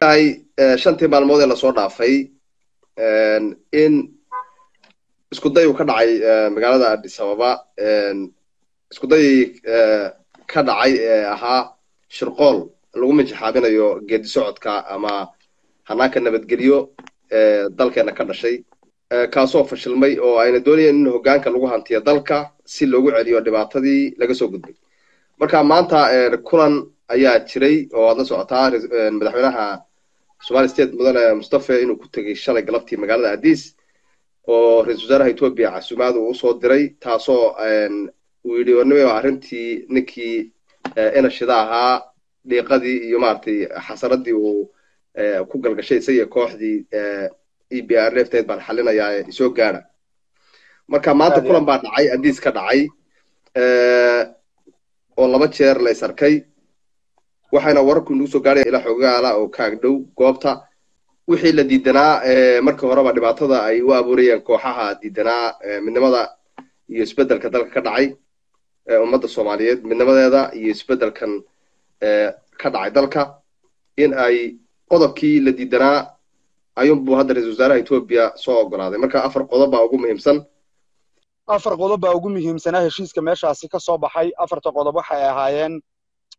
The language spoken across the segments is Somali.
Tahay 5tii maalmood ee lasoo dhaafay in isku day uu ka dhacay magaalada Addis Ababa, isku day ka dhacay ee ahaa shirqool lagu minjixaabinayo geedi socodka ama hanaanka nabadgelyo ee dalkeena ka dhashay, kaasoo fashilmay oo ayna doonayeen in hoggaanka lagu hantiyo dalka si loogu celiyo dhibaatadii laga soo gudbay. Marka maanta kulan ayaa jiray oo aad la socotaa madaxweynaha Somali State Mudane Mustafa inuu ku tegey shalay galabtii magaalada Addis, oo ra-iisul wasaaraha Ethiopia casuumaad uu usoo diray, taasoo uu yidhi warnimo arrintii ninkii enashida ahaa dhiiqadii iyo maaragtay xasaradii uu ku galgashay isagiyo kooxdii EPRDF lefteed baan xalinayaa, isoo gaadha. Marka maanta kulan baa dhacay Addis ka dhacay oo 2 jeer la is arkay, waxayna wararku nagu soo gaadhaya ilaa xogaala oo kaag dhow goobta wixii la diidanaa markii horeba dhibaatada ay u abuurayeen kooxaha diidanaa midnimada iyo isbeddelka dalka ka dhacay, ummadda Soomaaliyeed midnimadeeda iyo isbeddelkan ka dhacay dalka, in ay qodobkii la diidanaa ayuunbuu hadda ra-iisul wasaaraha Ethiopia soo ogolaaday. Marka 4 qodob baa ugu muhiimsan. 4 qodob baa ugu muhiimsanaa heshiiska meeshaasi ka soo baxay. 4ta qodob waxay ahaayeen: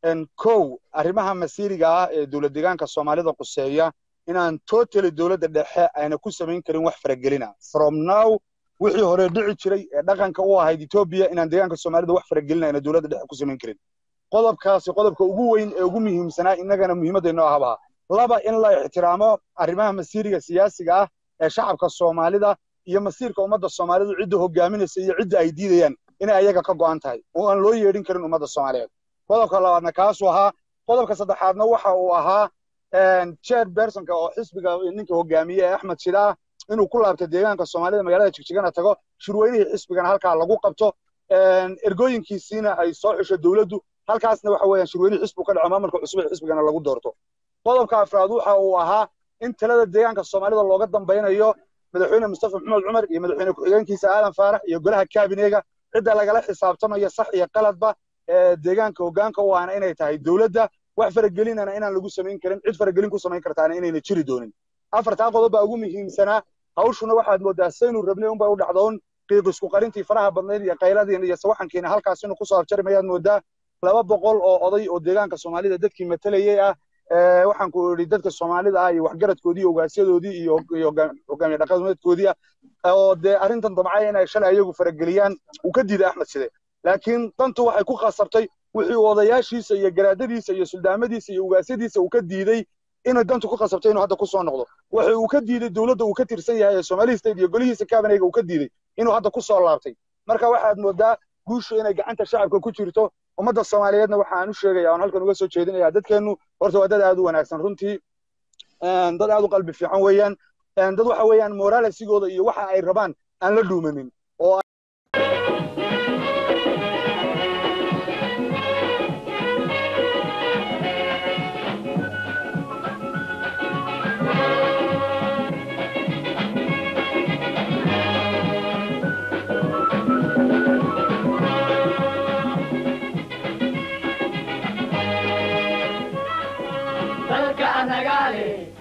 1, arrimaha masiiriga ah ee dowlad deegaanka Soomaalida quseeya inaan totally dowladda dhexe ayna ku samayn karin wax faragelina from now. Wixii hore dhici jiray ee dhaqanka u ahayd Ethiopia, inaan deegaanka Soomaalida wax faragelina ayna dowladda dhexe ku samayn karin. Qodobkaasi qodobka ugu weyn ee ugu muhiimsanaa innagana muhiimadda ahabaha. 2, in la ixtiraamo arrimaha masiiriga siyaasiga ah ee shacabka Soomaalida iyo masiirka ummadda Soomaalidu, cidda hogaaminaysa iyo cidda ay diidayaan inay ayaga ka go'an tahay oo aan loo yeedhin karin ummadda Soomaaliyeed. Qodobka labaadna kaasuu ahaa. Qodobka saddexaadna waxa uu ahaa chairpersonka oo xisbiga ninka hogaamiye ee Axmed Shida inuu ku laabto deegaanka Soomaalida, magaalada Jigjigana tago, shirweynihii xisbigana halkaa lagu qabto, ergooyinkiisiina ay soo xusho dowladdu, halkaasna waxa weeyaan shirweynihii xisbigu ka dhaco, maamulka cusub ee xisbigana lagu doorto. Qodobka afraad waxa uu ahaa in talada deegaanka Soomaalida looga dambaynayo madaxweyne Mustafa Maxamed Cumar iyo madaxweyne ku-xigeenkiisa Aadan Faarax iyo golaha kaabineega. Cidda lagala xisaabtamayo sax iyo qaladba ee deegaanka hoggaanka u ahna inay tahay dowladda, wax faragelinana inaan lagu samayn karin, cid faragelin ku samayn kartaana inayna jiri doonin. 4taa qodob baa ugu muhiimsanaa. Hawshuna waxaad moodaa saynu rabnay unbay u dhacdoon. Qiiq isku qarintii faraha badnayd iyo qayladiina iyo sawaxankiina halkaas inuu kusoo afjari mayaad moodaa. 200 oo oday oo deegaanka Soomaalida dadkii matalayay ah, waxaan ku idhi dadka Soomaalida ah iyo waxgaradkoodii iyo ugaasyadoodii iyo hogaamiye dhaqameedkoodii ah, oo dee arrintan damcay inay shalay ayagu farageliyaan, uu ka diiday Axmed Shide. Laakiin dantu waxay ku khasabtay wixii odayaashiisa iyo garaadadiisa iyo suldaamadiisa iyo ugaasyadiisa uu ka diiday inay dantu ku khasabtay inuu hadda ku soo noqdo. Waxa uu ka diiday dowladda uu ka tirsan yahay ee Somali State iyo golihiisa kaabanayga uu ka diiday inuu hadda ku soo laabtay. Marka waxaad moodaa guushu inay gacanta shacabka ku jirto. Ummadda Soomaaliyeedna waxaan u sheegaya oon halkan uga soo jeedinayaa, dadkeennu horta waa dad aad u wanaagsan runtii, dad aad u qalbi fiican weeyaan, dad waxa weeyaan moraalisigooda iyo waxa ay rabaan aan la dhuumanin oo dalka anagaale.